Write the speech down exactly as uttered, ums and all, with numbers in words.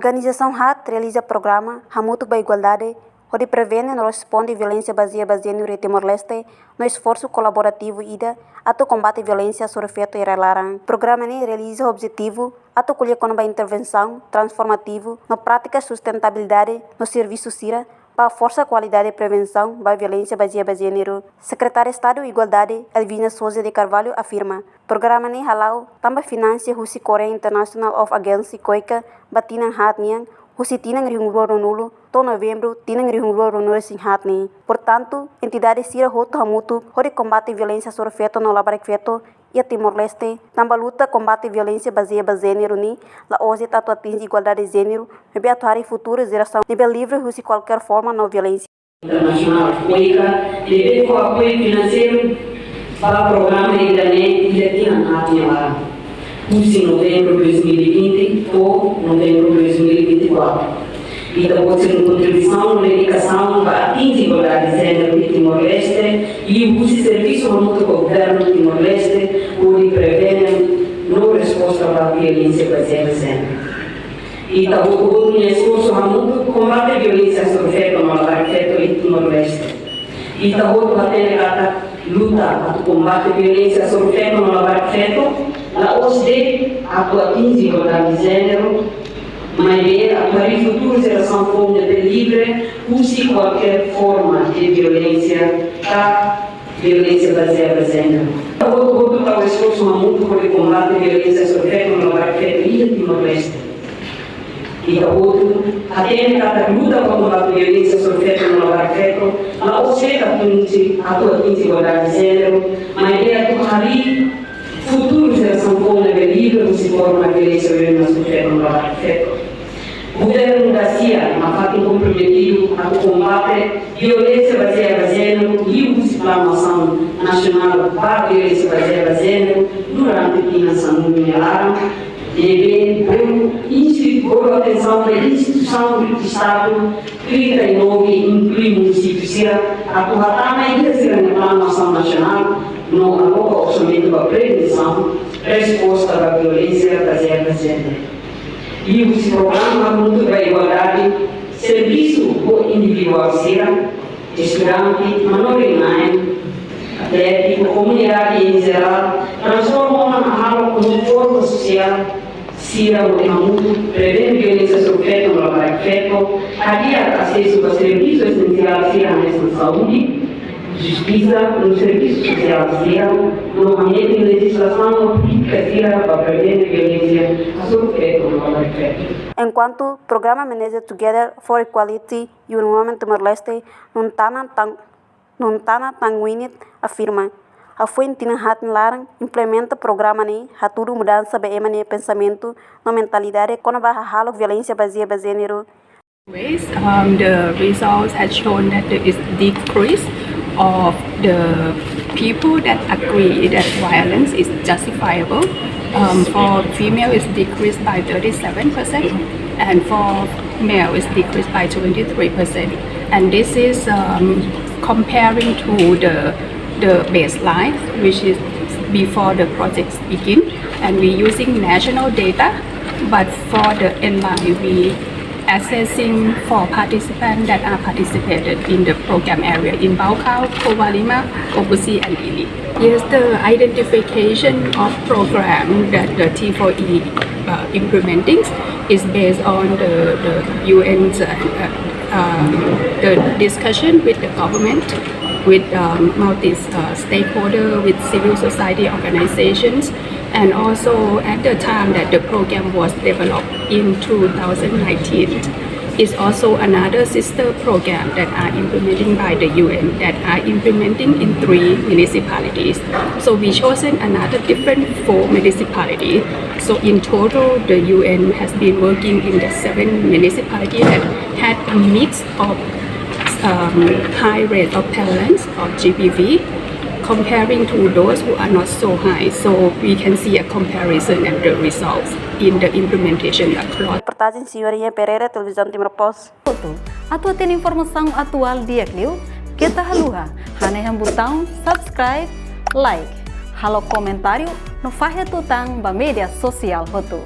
Organizasaun HAT realiza programa Hamutuk ba Igualdade hodi prevene no responde violénsia bazeia ba jéneru iha Timor-Leste, no esforsu kolaborativu ida atu kombate violénsia sobre feto iha rai-laran. Programa ne'e realiza ho objetivu atu ko'alia kona-ba intervensaun transformativu no prátika sustentabilidade no servisu sira ba forsa kualidade prevensaun ba violénsia bazeia ba jéneru. Sekretária Estadu Igualdade, Elvina Sousa de Carvalho, afirma, programa ne'e hala'o tanba finansia husi Korea International Aid Agency, KOICA, ba tinan haat nian, husi tinan rihun rua ruanulu to'o novembru tinan rihun rua ruanulu-resin-haat ne'e. Portantu, entidade sira hotu hamutuk hodi kombate violénsia sobre feto no labarik-feto iha Timor-Leste, tanba luta kombate violénsia bazeia ba jéneru ne'e la'ós de'it atu atinje igualdade jéneru, maibé atu harii futuru jerasaun ne'ebé livre husi kualkér forma no violénsia. Internasionál, KOICA, ne'ebé fó apoiu finanseiru ba programa ida-ne'e iha tinan haat nia laran, husi novembru dois mil e vinte to'o novembru dois mil e vinte e quatro. Ita-boot sira-nia kontribuisaun no dedikasaun ba atinje igualdade jéneru iha Timor-Leste, liuhusi servisu hamutuk ho governu Timor-Leste hodi prevene no resposta ba violénsia bazeia ba jéneru. Ita hotu-hotu nia esforsu hamutuk kombate violénsia sobre feto no labarik-feto iha Timor-Leste. Ita hotu hatene katak luta atu kombate violénsia sobre feto no labarik-feto la'ós de'it atu atinje igualdade jéneru, maibé atu harii futuru jerasaun foun ne'ebé livre husi kualkér forma de violénsia ka violénsia bazeia ba jéneru. Ita hotu-hotu tau esforsu hamutuk hodi kombate violénsia sobre feto no labarik-feto iha Timor-Leste. Ita hotu hatene katak luta ba kombate violénsia sobre feto no labarik-feto la'ós de'it atu atinje, atu atinje igualdade jéneru, maibé atu harii futuru jerasaun foun ne'ebé livre husi forma violénsia sobre feto no labarik-feto. Governu dasia nafatin komprometidu atu kombate violénsia bazeia ba jéneru liuhusi Planu Asaun Nasionál ba Violénsia Bazeia ba Jéneru durante tinan sanulu nia laran, ne'ebé bolu insti-, bolu atensaun ba instituisaun Estadu trinta e nove, inklui munisípiu sira, atu hatama iha sira-nia planu asaun nasionál no aloka orsamentu ba prevensaun, resposta ba violénsia bazeia ba jéneru. Liuhusi programa Hamutuk ba Igualdade, servisu ho individuál sira, estudante, manorin-na'in, atlétiku, komunidade em geral, transforma ona hahalok komu forsa sosiál sira hodi hamutuk prevene violénsia sobre feto no labarik-feto, hadi'a asesu ba servisu esensiál sira hanesan saúde, justisa no servisu sosiál sira, no hametin lejizlasaun no polítika sira ba prevene violénsia sobre feto no labarik-feto. Enkuantu programa Manage Together for Equality, UN Women Timor-Leste, Nuntana Tang-, Nuntana Tanguinit afirma, hafoin tinan haat nia laran implementa programa ne'e hatudu mudansa ba ema nia pensamentu no mentalidade kona-ba hahalok violénsia bazeia ba jéneru. Ways, um, the results had shown that there is decrease of the people that agree that violence is justifiable. Um, for female, it's decreased by thirty-seven percent, and for male, it's decreased by twenty-three percent. And this is, um, comparing to the, the baseline, which is before the projects begin. And we're using national data, but for the N Y, we assessing for participants that are participated in the program area in Baucau, Covalima, Obuasi, and Dili. Yes, the identification of program that the T four E, uh, implementing is based on the, the U N's, uh, uh, um, the discussion with the government, with, um, multi, uh, stakeholder, with civil society organizations, and also at the time that the program was developed in two thousand nineteen, is also another sister program that are implementing by the U N that are implementing in three municipalities. So we chosen another different four municipality. So in total, the U N has been working in the seven municipality that had a mix of, um, high rate of prevalence of G B V comparing to those who are not so high. So we can see a comparison and the results in the implementation across. Reportajen Senhorinha Pereira, Televizaun Timor Post. Atu hatene informasaun atuál di'ak liu, keta haluha hanehan butaun subscribe, like, halo komentáriu no fahe tutan ba média sosiál hotu.